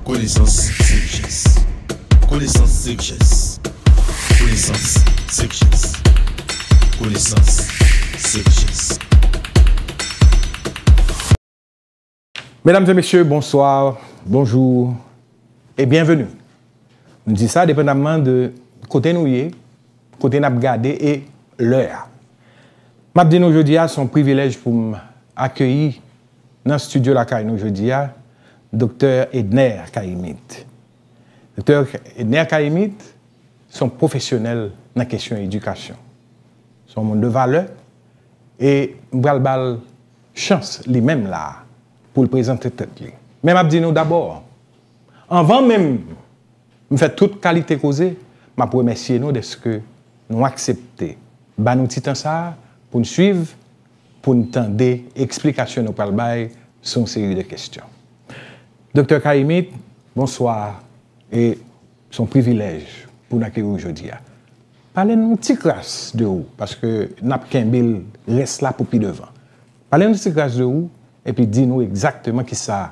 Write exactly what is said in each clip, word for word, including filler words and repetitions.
Konesans se richès. Konesans se richès. Konesans se richès. Konesans se richès. Medam e mesye, bonswa, bonjou e byenveni. M di sa depandamman de kote nou ye, kote n ap gade e lè a. M ap di nou jodi a, se yon privilèj pou m akeyi nan estidyo lakay nou jodi a, Doktè Edner Caïmite. Doktè Edner Caïmite se yon pwofesyonèl nan kesyon edikasyon. Se yon moun de valè e m pral ba l chans li menm la a pou l prezante tèt li. Men m ap di nou dabò, anvan menm m fè tout kalite koze, m ap remèsye nou dèske nou aksepte ba nou ti tan sa a pou n swiv, pou n tande eksplikasyon nou pral bay sou yon seri de kesyon. Doktè Caïmite, bonswa, e se yon privilèj pou n akeyi w jodi a. Pale n yon ti kras de ou, paske n ap kenbe l rès la pou pi devan. Pale n yon ti kras de ou, epi di nou egzakteman kisa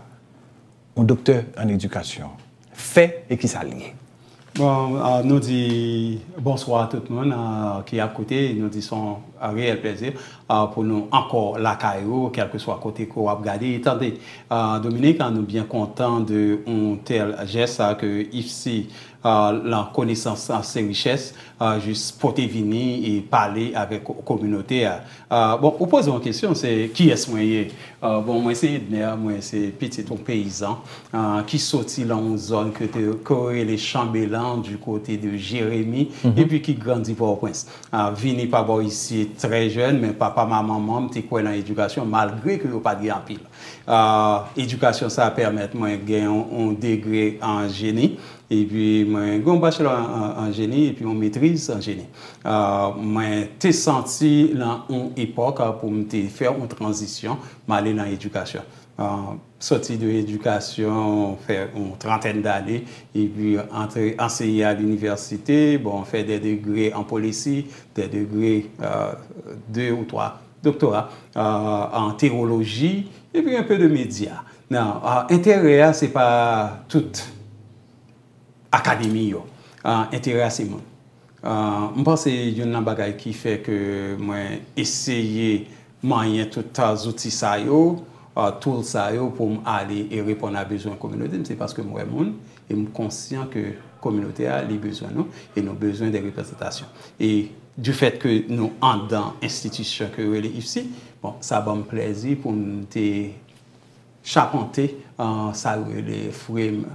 yon doktè an edikasyon fè e kisa l ye. Bon, uh, nou di bonswa a tout moun uh, ki ap koute. Nou di se yon uh, reyèl plezi uh, pou nou ankò lakay ou, kèlkeswa kote ke w ap gade e tande. Uh, Dominique, uh, nou byen kontan de yon tèl jès uh, ke IFSI, uh, lan konesans uh, se richès, uh, jis pote vini e pale avèk kominote a. Uh, bon, ou poze yon kesyon, se kiyès mwen ye? Uh, bon, mwen se Edner, mwen se pitit yon peyizan uh, ki soti lan yon zòn ke te ke yo rele Chanbelan du kote de Jeremi, mm -hmm. epi ki grandi Pòtoprens. Uh, vini pa bò isi trè jèn, men papa m a manman m te kwè nan edikasyon, malgre ke yo pa t gen anpil. Uh, edikasyon sa a pèmèt mwen gen yon, yon degre an jeni, epi mwen gen yon bachelò an, an, an jeni, epi yon metriz an jeni. Uh, mwen te santi lan yon epòk uh, pou m te fè yon tranzisyon, m ale nan edikasyon. Uh, soti de edikasyon, fè yon trantèn dane, epi antre anseye a linivèsite, bon, fè de degre an polisi, de degre uh, de ou twa doktora uh, an tewoloji, epi un peu de média. Nan, uh, enterè a, se pa tout akademi yo. Uh, enterè a, se moun. Uh, m panse youn nan bagay ki fè ke mwen eseye manyen tout zouti sa yo, uh, tool sa yo pou m ale e reponn a bezwen kominote m, se paske m wè moun e m konsyan ke kominote a li bezwen nou e nou bezwen de reprezantasyon. E du fèt ke nou andan enstitisyon ke yo rele IFSI, bon, sa ban m plèzi pou m te chapante uh, sa yo rele frame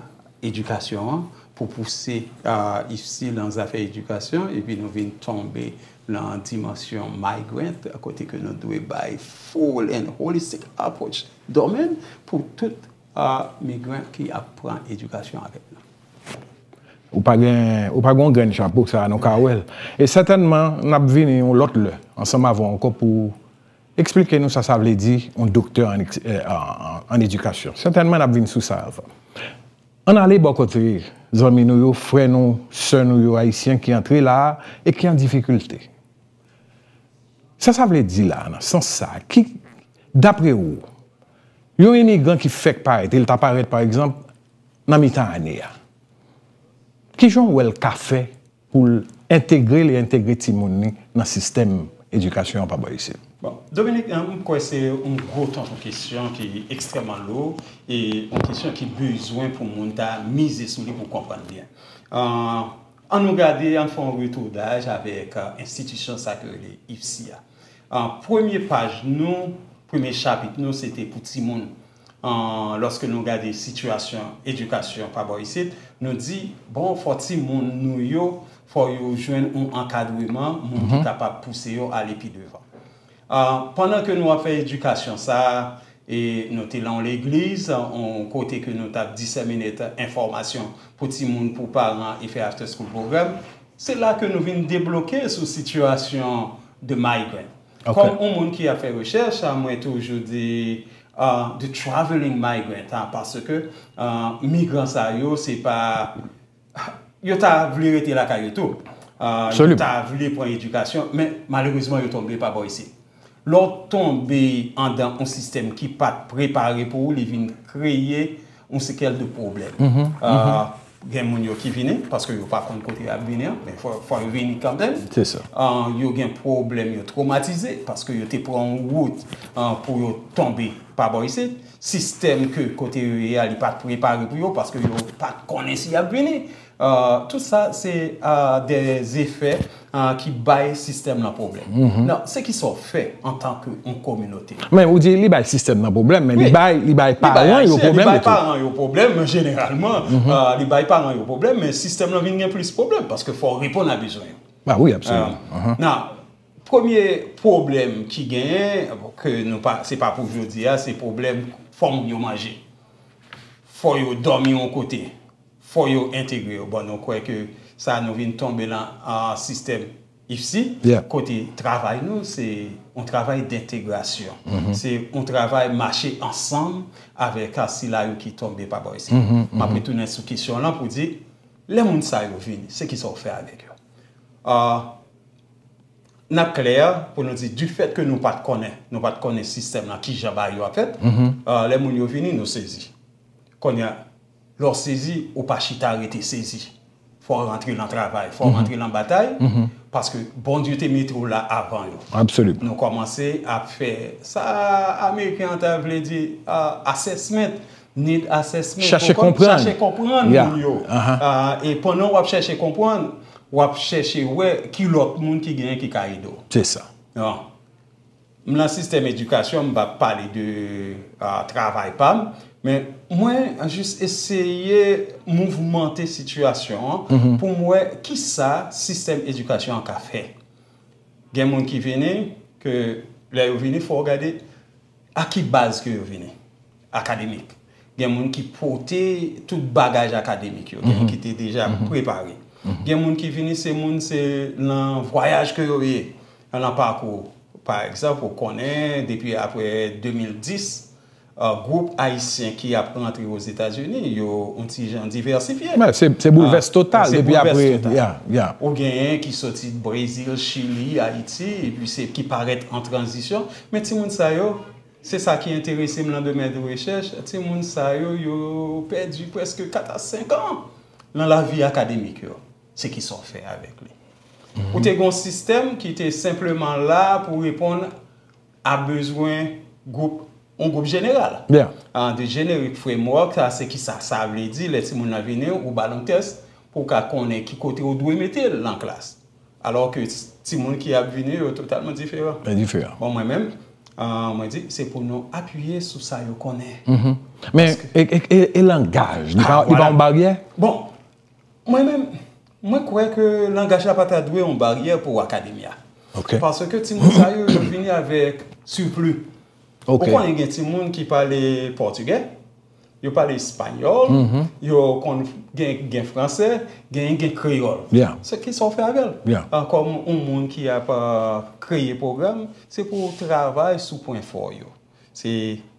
edikasyon an pou pouse uh, IFSI lan zafè edikasyon, epi nou vin tonbe lan dimansyon migrant, kote ke nou dwe bay full and holistic approach domèn pou tout uh, migrant ki ap pran edikasyon avèk nou. Ou pa gen, ou pa gen yon grenn chapo sa, nou ka wè l. E sètènman, n ap vini yon lòt lè ansanm avè w ankò pou eksplike nou sa sa vle di yon doktè an, an, an edikasyon. Sètènman, n ap vin sou sa avan. Ann ale bò kote zanmi nou yo, frè nou, sè nou yo ayisyen ki antre la a e ki an difikilte. Sa sa vle di la a, nan sans sa a, ki, dapre ou, yon imigran ki fèk parèt, e l ta parèt, pa egzanp, nan mitan ane a, kijan w wè l ka fè pou l entegre l e entegre timoun li nan sistèm edikasyon an pa bò isit? Bon, Dominique, m kwè se yon gwo tonton kesyon ki ekstrèmman lou e yon kesyon ki bezwen pou moun ta mize sou li pou konprann byen. Ann nou gade, ann fè yon retourdaj avèk enstitisyon sa ki rele IFSI a. Premye paj nou, premye chapit nou, se te pou timoun. Lòske nou gade sitiyasyon edikasyon pa bò isit, nou di, bon, fò timoun nou yo, fò yo jwenn yon ankadreman, moun ki kapab pouse yo ale pi devan. Pandan ke nou ap fè edikasyon sa a, e nou te lan yon legliz, yon kote ke nou t ap disèmine enfòmasyon pou timoun, pou paran e fè after school program, se la ke nou vin debloke sou sitiyasyon de migrant. Kòm yon moun ki ap fè rechèch, mwen toujou di uh, the traveling migrant, paske uh, migran sa yo, se pa yo ta vle rete lakay yo tou. Uh, yo ta vle pran edikasyon, men malerezman yo tonbe pa bò isit. Lè w tonbe andan yon sistèm ki pa t prepare pou ou, li vin kreye yon sekèl de pwoblèm. Mhm, mhm. Gen moun yo ki vini paske yo pa konn kote y ap vini an, men fò, fò yo vini kanmenm. Se sa. Ah, yo gen pwoblèm, yo twomatize paske yo te pran yon wout, ah, pou yo tonbe pa bò isit. Sistèm ke kote yo ye a, li pa t prepare pou yo paske yo pa t konnen si y ap vini. Ah, tout sa, se, ah, des effets, ah, ki bay sistèm nan pwoblèm. Mhm. Non, se ki sa w fè antanke yon kominote. Men ou di li bay sistèm nan pwoblèm, men li bay, li bay paran yo pwoblèm tou. Wi, li bay, li bay paran yo pwoblèm, jeneralman. Mhm. Ah, li bay paran yo pwoblèm, men sistèm nan vin gen plis pwoblèm paske fò w reponn a bezwen yo. Ah wi, absoliman. Ah, nan, premye pwoblèm ki genyen, ke nou pa, se pa pou jodi a, se pwoblèm fò moun yo manje. Fò yo dòmi yon kote. Fò yo entegre yo. Bon, nou kwè ke sa nou vin tonbe nan, ah, sistèm IFSI, yeah, kote travay nou, se yon travay dentegrasyon. Mhm. Se yon travay mache ansanm avèk, ah, sila yo ki tonbe pa bò isit. Mhm, m ap retounen sou kesyon lan pou di, lè moun sa yo vini, se ki sa w fè avèk yo? Ah, n ap klè pou nou di, du fait ke nou pa t konnen, nou pa t konnen sistèm lan, kijan bagay yo ap fèt, mhm, ah, lè moun yo vini, nou sezi. Kounye a, lè w sezi, ou pa chita rete sezi. Fò w rantre nan travay, fò w, mhm, rantre nan batay, mhm, paske Bondye te mete w la avan yo. Absoliman. Nou kòmanse ap fè sa Ameriken an ta vle di, ah, assessment, need assessment. Chache konprann. Chache konprann, yeah, moun yo. Aha. Ah, e pandan w ap chèche konprann, w ap chèche wè ki lòt moun ki genyen ki ka ede w. Se sa. Bon. M nan sistèm edikasyon, m p ap pale de, ah, travay pa m, men mwen jis eseye mouvmante sitiyasyon an, mhm, pou m wè kisa sistèm edikasyon an ka fè. Gen moun ki vini, ke lè yo vini, fò w gade a ki baz ke yo vini. Akademik. Gen moun ki pote tout bagaj akademik yo, gen, mhm, ki te deja, mhm, prepare. Mhm. Gen moun ki vini, se moun, se nan vwayaj ke yo ye, nan pakou. Pa egzanp, ou konnen, depi apre de mil dis, ah, gwoup ayisyen ki ap rantre Ozetazini, yo yon ti jan divèsifye. Mè se, se boulvès total depi apre, se boulvès total. Ya, ya. Ou genyen ki soti Brezil, Chili, Ayiti, epi se ki parèt an tranzisyon. Men timoun sa yo, se sa ki enterese m lan domèn de rechèch, timoun sa yo, yo pèdi prèske kat a senk an nan lavi akademik yo. Se ki sa w fè avèk li? Mhm. Ou te gen yon sistèm ki te senpleman la pou reponn a bezwen gwoup, yon gwoup jeneral. Yeah. Ah, the generic framework, sa se ki sa, sa vle di, lè timoun nan vini, ou ba l yon tès pou w ka konnen ki kote w dwe mete l nan klas. Alò ke s-, timoun ki ap vini yo totalman diferan. Diferan. Bon, mwen menm, ah, mwen di, se pou nou apiye sou sa yo konnen. Mhm. Men, paske e, e, e, e langaj, li pa, ah, li pa yon baryè? Bon, mwen menm, mwen kwè ke langaj la pa ta dwe yon baryè pou akademi a. Ok. Paske timoun sa yo, yo vini avèk sipli. Ok. Ou konnen gen timoun ki pale pòtigè, yo pale espanyòl, mhm, yo konn gen, gen fransè, gen, gen kreyòl. Yeah. Se ki sa w fè avè l? Yeah. Ah, kòm yon moun ki ap, ah, kreye pwogram, se pou w travay sou pwen fò yo. Se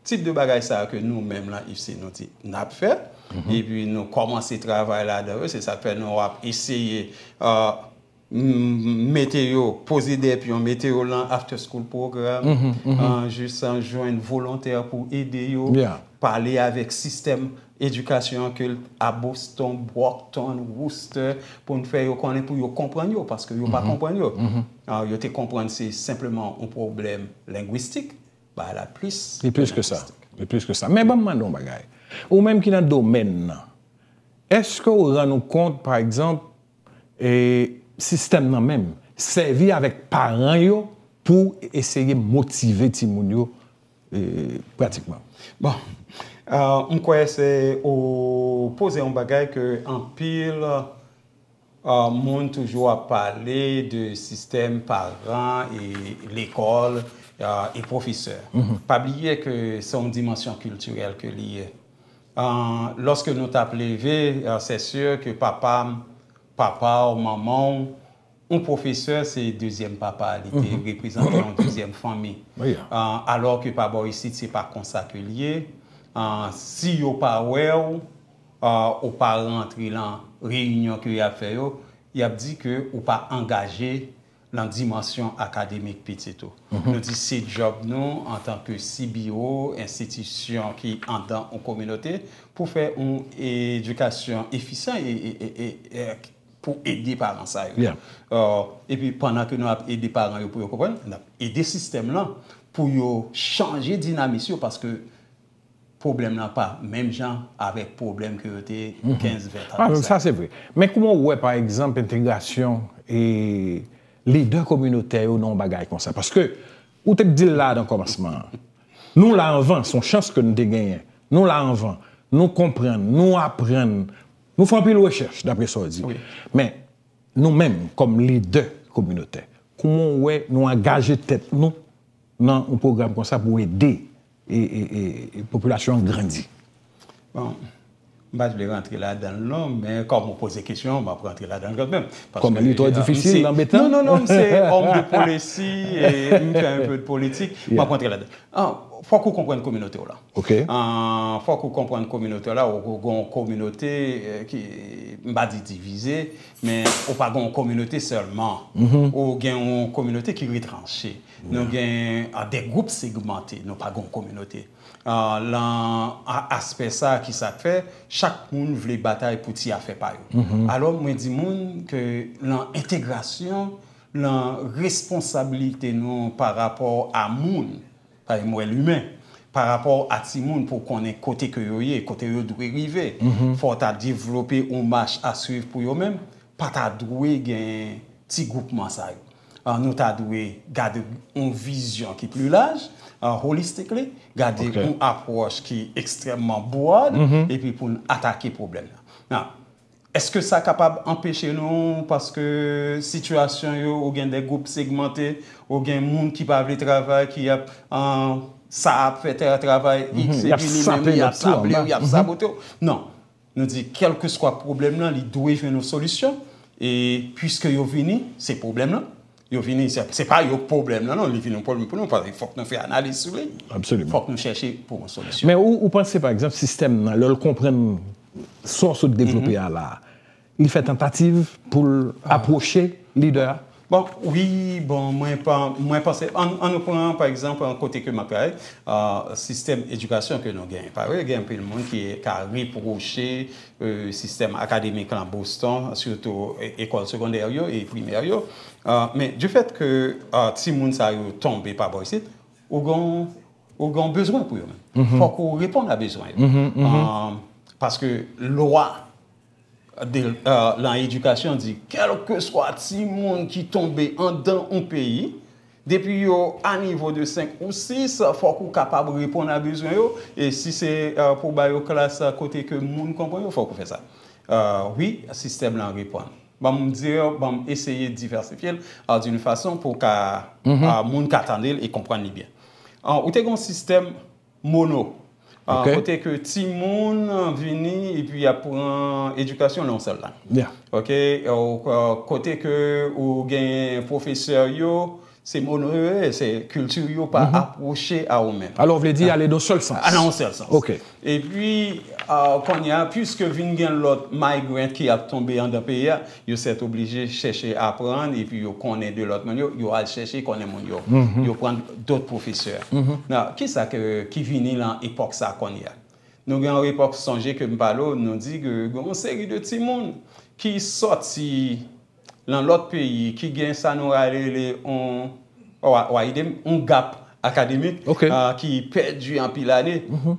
tip de bagay sa a ke nou menm lan IFSI nou di n ap fè, mhm, epi nou kòmanse travay ladan yo. Se sa k fè nou ap eseye, ah, m-, mete yo, poze de pyon, mete yo lan after school program, mhm, mhm, ah, jis, ah, jwenn volontè pou ede yo, yeah, pale avèk sistèm edikasyon an ke l a Boston, Brockton, Worcester, pou n fè yo konnen, pou yo konprann yo, paske yo pa, mhm, konprann yo. Mhm. Ah, yo te konprann se senpleman yon pwoblèm lengwistik, bagay la plis ke lengwistik. Li plis ke sa. Li plis ke sa. Men ban m mande yon bagay. Ou menm ki nan domèn nan, èske w rann ou kont, pa egzanp, e, sistèm nan menm sèvi avèk paran yo pou eseye motive timoun yo, e, pratikman? Bon, ah, m kwè se ou poze yon bagay ke anpil, ah, moun toujou ap pale de sistèm paran e lekòl, ah, e pwofesè. Mhm. Pa bliye ke se yon dimansyon kiltirèl ke li ye. Ah, lòske nou t ap leve, ah, c'est sûr que papa m, papa w, manman w, yon pwofesè se dezyèm papa, li te, mhm, reprezante yon dezyèm fanmi. Wi. Ah, alò ke pa bò isit, se pa konsa ke l ye. Ah, si yo pa wè w, ah, ou pa rantre lan reyinyon ke y ap fè yo, y ap di ke ou pa angaje, nan dimansyon akademik pitit ou. Nou di se djòb nou antanke C B O, enstitisyon ki anndan yon kominote, pou fè yon edikasyon efisyan e, e, e, e, e pou ede paran sa yo. Yeah. Euh, epi pandan ke nou ap ede paran yo pou yo konprann, n ap ede sistèm lan pou yo chanje dinamis yo paske pwoblèm lan pa menm jan avèk pwoblèm ke yo te kenz, ven tan Ah, de sa se vre. Men kouman ou wè, pa egzanp, entegrasyon e lidè kominotè yo nan yon bagay konsa? Paske ou te di l la nan kòmansman an. Nou la anvan, se yon chans ke nou te genyen. Nou la anvan. Nou konprann, nou aprann. Nou fè anpil rechèch, dapre sa w di. Wi. Men, nou menm, kòm lidè kominotè, kouman w wè nou angaje tèt nou nan yon pwogram konsa pou ede e, e, e, e popilasyon an grandi? Bon, m pa t vle rantre ladan l non, men kòm ou poze kesyon, m ap rantre ladan l kanmenm. Paske, Kòman li twò euh, difisil, m se- anbetan? Non, non, non, m se homme de policy e m fè un peu de politik. M ap rantre ladan. Ah, fòk ou konprann kominote w la. Ok. Ah, fòk ou konprann kominote w la, ou ou gen yon kominote eh, ki, m pa di divize, men ou pa gen yon kominote sèlman. Ou gen yon kominote ki retranche. Nou gen ah, de gwoup segmante, nou pa gen yon kominote. Ah, lan a- aspè sa ki sa k fè chak moun vle batay pou ti afè pa yo. Alò mwen di moun ke lan entegrasyon, lan responsablite nou pa rapò a moun, pa mwen limen, pa rapò a timoun pou konnen kote ke yo ye, kote yo dwe rive. Fò w ta devlope yon mach a swiv pou yo menm, pa ta dwe gen ti gwoupman sa yo. Ah, nou ta dwe gade yon vizyon ki pli laj, ah, holistically, gade Ok. yon apwòch ki ekstrèmman broad, epi pou n atake pwoblèm nan. Nan, èske sa kapab anpeche nou paske sitiyasyon yo ou gen de gwoup segmante, ou gen moun ki pa vle travay, ki ap ah, sa ap fè tè travay X Y ap epi li menm sape li lòt ap tou sable anba. w, y ap sabote w? Non. Nou di kèlkeswa pwoblèm nan, li dwe jwenn yon solisyon. E piske yo vini, se pwoblèm nan. Yo vini, se, se pa yo pwoblèm nan, non, li vin yon pwoblèm pou nou, paske fòk nou fè analiz sou li. Absoliman. Fòk nou chèche pou yon solisyon. Men ou, ou panse, pa egzanp, sistèm nan, lè l konprann sa w sot devlope a la, li fè tantativ pou l apwoche lidè a? Bon, wi, bon, mwen pa, mwen panse, an, an nou pran, pa egzanp, an kote ke m ap travay, ah, sistèm edikasyon ke nou genyen. Pa vre, gen anpil moun ki ka repwoche euh, sistèm akademik lan Boston, sitou e- ekòl segondè yo e primè yo. Ah, men du fait ke ah, timoun sa yo tonbe pa bò isit, ou gen ou gen bezwen pou yo menm. Fòk ou reponn a bezwen yo. Ah, paske lwa de, ah, lan edikasyon di kèlkeswa timoun ki tonbe andan yon peyi, depi yo a nivo de senk ou sis, fòk ou kapab reponn a bezwen yo. E si se ah, pou ba yo klas ah, kote ke moun konprann yo, fòk ou fè sa. Ah, wi, sistèm lan reponn. Ban m di, ban m eseye divèsifye l ah, d'une façon pou ka ah, moun ka tande l e konprann li byen. Ah, ou te gen yon sistèm mono. Ah, Ok. Kote ke timoun vini epi y ap pran edikasyon nan yon sèl lang. Yeah. Ok, euh, kote ke ou gen pwofesè yo, se mono yo ye, se kilti yo pa apwoche a ou menm. Alò, w vle di ale nan sèl sans? Ah, nan yon sèl sans. Ok. Epi, euh, kounye a, piske vin gen lòt migrant ki ap tonbe andan peyi a, yo sètoblije chèche aprann, epi yo konnen de lòt moun yo, yo al chèche konnen moun yo. Yo pran dòt pwofesè. Nan, kisa ke, ki vini lan epòk sa kounye a? Nou gen yon epòk sonje ke m pale w, nou di ke gen yon seri de timoun ki sòti lan lòt peyi, ki gen sa nou rele on, wa, wa ede m, on gap akademik, Ok. ah, ki pèdi anpil ane.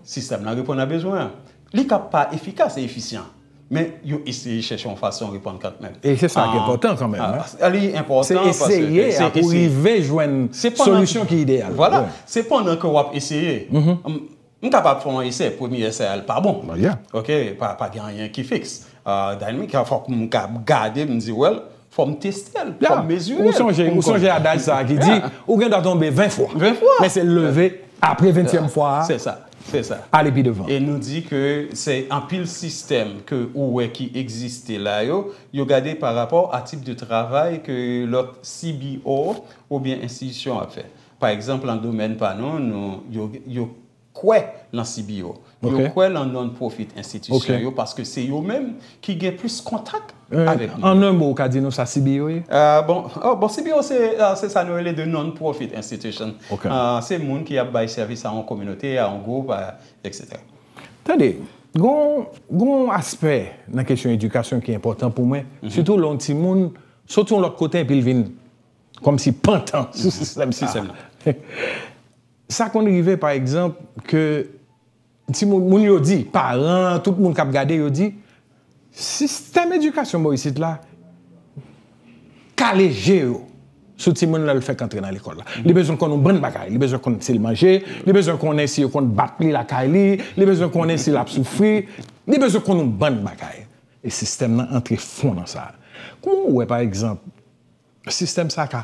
Sistèm lan reponn a bezwen an. Li ka pa efikas e efisyan, men yo eseye chèche yon fason reponn kanmenm. E se sa ki Ah, enpòtan kanmenm, ah, hein. Li enpòtan Se paske eseye se a pou eseye. rive jwenn Se pandan solisyon ki ideyal. Vwala, Ouais. Se pandan ke w ap eseye. M, m kapab fè yon esè, premye esè a l pa bon. Bah, yeah. Ok, pa, pa gen anyen ki fiks. Ah, dayè, fòk m ka gade, m di, well, fò m teste l, fò Yeah. m mezire Ou l. sonje, Pou m ou sonje konnen. Adaj sa a ki di, ou gen dwa tonbe ven fwa. Ven fwa. Men se leve apre ventyèm fwa a, Se sa, se sa. Ale pi devan. E nou di ke se anpil sistèm ke ou wè ki egziste la yo, yo gade pa rapò a tip de travay ke lòt C B O oubyen enstitisyon ap fè. Pa egzanp, nan domèn pa nou, nou, yo, yo kwè nan C B O. Yo Ok. Kwè nan non-profit enstitisyon Ok. Yo paske se yo menm ki gen plis kontak An un mot, ou ka di nou sa C B O ye? Bon, C B O se sa nou rele de non-profit institution. Se moun ki ap bay sèvis a yon kominote, a yon gwoup, etsetera. Tande, gen yon aspè nan kesyon edikasyon ki enpòtan pou mwen, sitou lè yon timoun soti yon lòt kote epi l vin kòmsi pantan sou sistèm sa. Sa konn rive, pa egzanp, ke timoun, moun yo di, paran, tout moun k ap gade, yo di, sistèm edikasyon bò isit la kale je yo sou timoun lè l fèk antre nan lekòl la. Li bezwen konn yon bann bagay. Li bezwen konn si l manje, li bezwen konnen si yo konn bat li lakay li, li bezwen konnen si l ap soufri, li bezwen konn yon bann bagay. E sistèm nan antre fon nan sa. Kòman w wè, pa egzanp, sistèm sa ka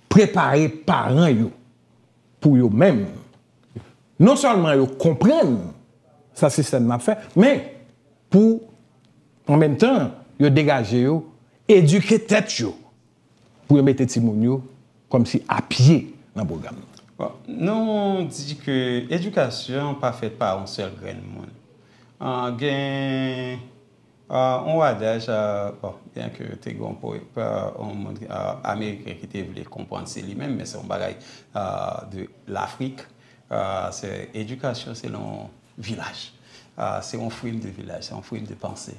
prepare paran yo pou yo menm, non sèlman yo konprann sa sistèm nan ap fè, men pou, an menm tan, yo degaje yo, edike tèt yo, pou yo mete timoun yo kòmsi apye nan pwogram nan. Bon, nou di ke edikasyon pa fèt pa yon sèl grenn moun. Gen yon adaj, bon, byen ke te gen yon pwofè, yon moun ameriken ki te vle konprann se li menm, men se yon bagay de Lafrik. Se edikasyon se yon vilaj. Se yon frame de vilaj, se yon frame de panse.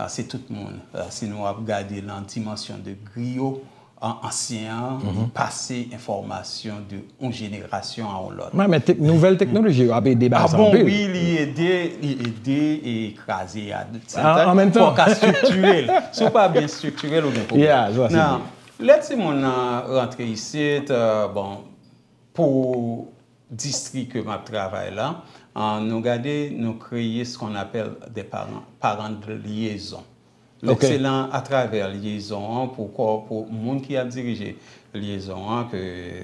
Se tout moun. Si nou ap gade nan dimansyon de griyo, an ansyen an, li pase enfòmasyon de yon jenerasyon a yon lòt. Men, men tek, nouvèl teknoloji yo ap ede bagay sa anpil. Ah bon, wi, li ede, li ede e kraze a. An menm tan, fò w ka striktire l. Si w pa byen striktire l, ou gen pwoblèm. Nan, lè timoun nan rantre isit, bon, pou distri ke m ap travay la, nou gade, nou kreye ce qu'on appelle des parents, parents de liaison. Se nan, atravè lyezon an, pou kò, pou moun ki ap dirije lyezon an, ke,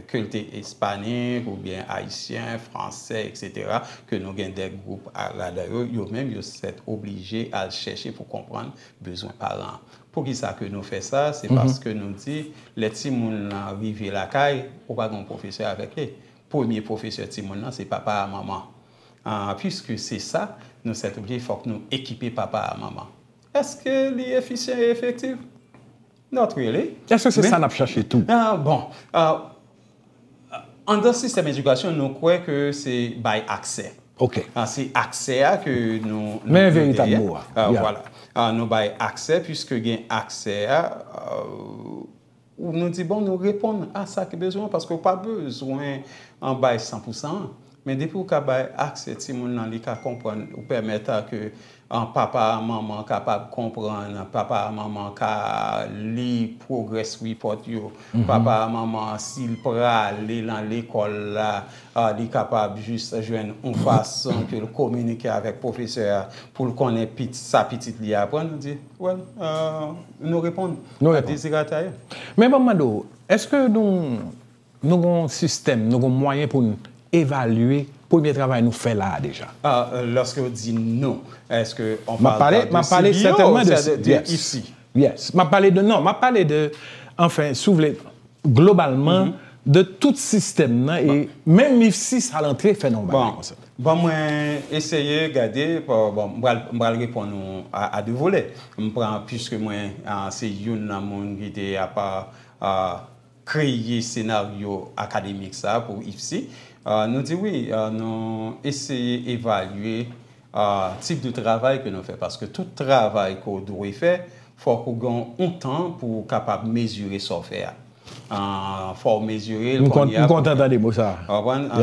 ke l te espanik oubyen ayisyen, fransè, etsetera, ke nou gen de gwoup a, ladan yo, yo menm, yo sèt oblije al chèche pou konprann bezwen paran an. Poukisa ke nou fè sa? Se paske nou di, lè timoun nan rive lakay, ou pa gen yon pwofesè avèk li. Premye pwofesè timoun nan, se papa a manman. Piske se sa, nou sèt oblije, fòk nou ekipe papa a manman. Èske li efisyan e efektif? Not really. Èske se sa n ap chache tou? Bon, anndan sistèm edikasyon, nou kwè ke se bay aksè. Se aksè a ke nou, men veritab mo a. Vwala. Nou bay aksè, piske gen aksè a, ou, nou di, bon, nou reponn a sa ki bezwen an, paske w pa bezwen bay san pou san an. Men depi w ka bay aksè timoun nan, li ka konprann, ou pèmèt a ke papa a manman kapab konprann, papa a manman ka li progress report yo, papa a manman, si l prale nan lekòl la, li kapab jis jwenn yon fason ke l kominike avèk pwofesè a pou l konnen sa pitit li aprann, nou di, well, nou reponn a dezirata yo. Men ban m mande w, èske nou, nou gen yon sistèm, nou gen yon mwayen pou n evalye premye travay nou fè la a deja? Lòske w di nou, èske on parle de C B O ou de ici? Yes. M ap pale de, non, m ap pale de, anfen, si w vle, globalman, de tout sistèm nan, e menm IFSI sa l antre fè nan yon bagay konsa. Bon, mwen eseye gade, bon, m pral, m pral reponn ou a, a de volè. M pran, piske mwen se youn nan moun ki te ap kreye senaryo akademik sa pou IFSI. Nou di wi, nou eseye evalye tip de travay ke nou fè, paske tout travay ke w dwe fè, fòk ou gen yon tan pou w kapab mezire sa w fè a. Fò w mezire l. M kontan tande mo sa.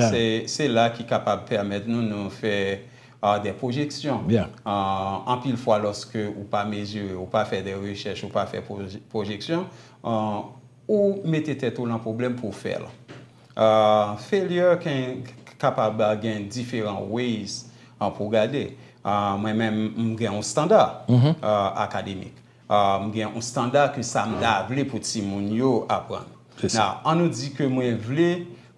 Se, se la ki kapab pèmèt nou, nou fè de pwojeksyon. Anpil fwa, lòske ou pa mezire, ou pa fè de rechèch, ou pa fè pwojeksyon, ou mete tèt ou nan pwoblèm pou w fè l. Failure can, kapab gen diferan ways pou w gade. Mwen menm, m gen yon standa akademik. M gen yon standa ke sa m ta vle pou timoun yo aprann. Now, ann nou di ke mwen vle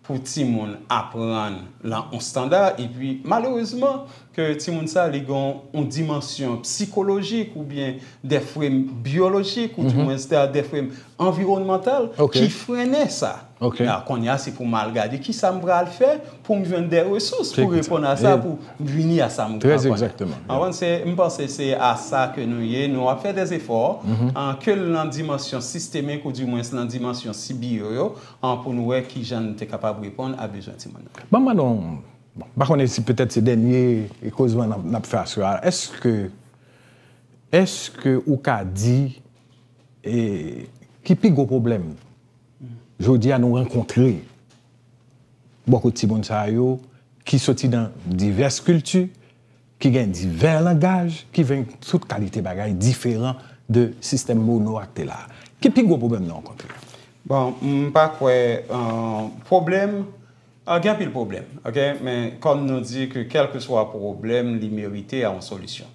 pou timoun aprann lan yon standa, epi malerezman, ke timoun sa, li gen yon dimansyon sikolojik oubyen de frame biyolojik, ou di mwens de frame anviwònmantal ki frennen sa. Ok. Kounye a, se pou m al gade ki sa m pral fè pou m jwenn de resous pou reponn a sa, pou m vini a sa m pral konnen. Trè egzakteman. Anprann, se, m panse se a sa ke nou ye. Nou ap fè de efò, ke l nan dimansyon sistemik ou dimwens nan dimansyon sibiyo yo, pou nou wè ki jan nou te kapab reponn a bezwen timoun nan. Ban m mande w, bon, m pa konnen si petèt se dènye kozman n ap, n ap fè aswè a. Èske, èske ou ka di e, ki pi gwo pwoblèm jodi a nou rankontre bò kote timoun sa yo ki soti nan divès kilti, ki gen divè langaj, ki gen tout kalite bagay diferan de sistèm mono a ki te la a? Ki pi gwo pwoblèm nou rankontre? Bon, m pa kwè, euh, pwoblèm, ah, gen anpil pwoblèm, ok? Men kòm nou di ke kèlkeswa pwoblèm, li merite a yon solisyon.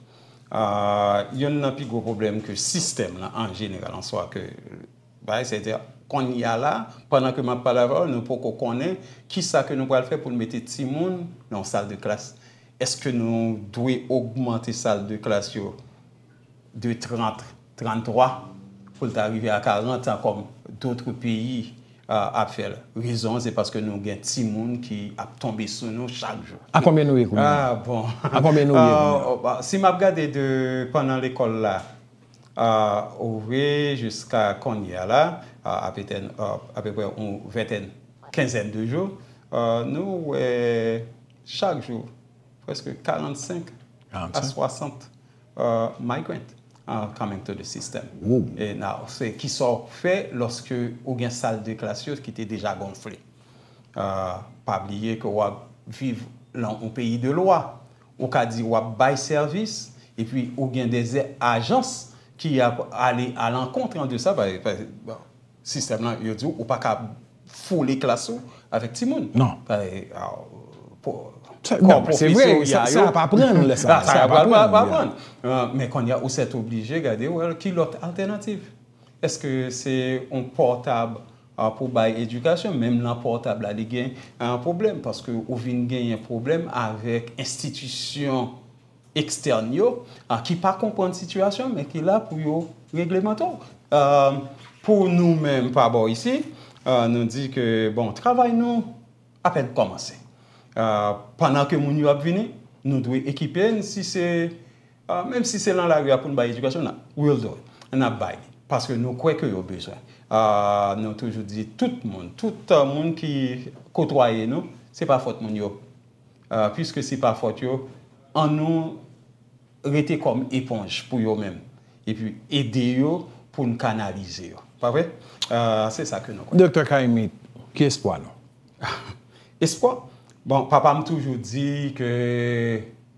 Ah, youn nan pi gwo pwoblèm ke sistèm lan an jeneral, an swa ke, bay, sètadi, kounye a la, pandan ke m ap pale avè w, nou poko konnen kisa ke nou pral fè pou n mete timoun nan yon sal de klas. Èske nou dwe ogmante sal de klas yo de trant, tranntwa, pou l ta rive a karant an kòm dòt peyi, euh, ap fè l? Rezon an, se paske nou gen timoun ki ap tonbe sou nou chak jou. A konbyen nou ye kounye a? Ah, bon. A konbyen nou ye kounye a? Ah, oh, bah, si m ap gade de pandan lekòl la, euh, ouvri jiska kounye a la, euh, apetèt, euh, apeprè yon ventèn, kenzèn de jou, euh, nou wè chak jou prèske karannsenk a swasant, euh, migrant, euh, coming to the system. Wow. E nan, se ki sa w fè lòske ou gen sal de klas yo ki te deja gonfle. Euh, pa bliye ke w ap viv lan yon peyi de lwa. Ou ka di w ap bay sèvis, epi ou gen de ajans ki ap ale a lankont de sa. Pa, pa, bon, sistèm lan, yo di w, ou pa ka foule klas ou avèk timoun. Non. Pa, ah, po, Sa, kò non, se vre, pwofesyon sa, ya sa yo. Ap aprann lè sa, Ah, sa sa ap pral aprann, ap aprann. Ah, men kounye a, ou sèt oblije gade, well, ki lòt altènativ? Èske se yon pòtab, ah, pou bay edikasyon? Menm nan pòtab la, li gen, ah, pwoblèm, paske ou vin genyen pwoblèm avèk enstitisyon ekstèn yo, ah, ki pa konprann sitiyasyon, men ki la pou yo reglemante w. Ah, pou nou menm, pa bò isi, ah, nou di ke, bon, travay nou apèn kòmanse. Ah, pandan ke moun yo ap vini, nou dwe ekipe n, si se, ah, menm si se lan lari a pou n bay edikasyon, n ap, we'll do it. N ap bay li. Paske nou kwè ke yo bezwen. Ah, nou toujou di tout moun, tout, ah, moun ki kotwaye nou, se pa fòt moun yo. Ah, piske se pa fòt yo, annou rete kòm eponj pou yo menm. Epi ede yo pou n kanalize yo. Pa vre? Ah, se sa ke nou kwè. Doktè Caïmite, ki espwa nou? Espwa? Bon, papa m toujou di ke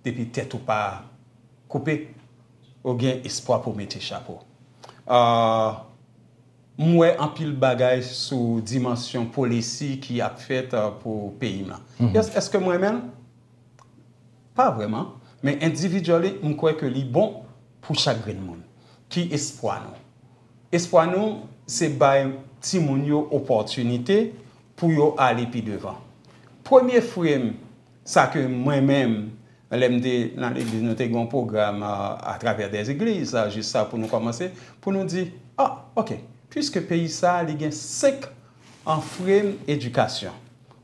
depi tèt ou pa koupe, ou gen espwa pou mete chapo. Ah, m wè anpil bagay sou dimansyon polisi ki ap fèt, ah, pou peyi m lan. Mhm. Èske mwen menm? Pa vrèman. Men individually, m kwè ke li bon pou chak grenn moun. Ki espwa nou? Espwa nou, se bay timoun yo opòtinite pou yo ale pi devan. Premye frame, sa ke mwen menm, lè m te nan legliz, nou te gen yon pwogram, euh, atravè dè zegliz, euh, jis sa pou nou kòmanse, pou nou di, ah, ok, piske peyi sa, li gen senk an frame edikasyon.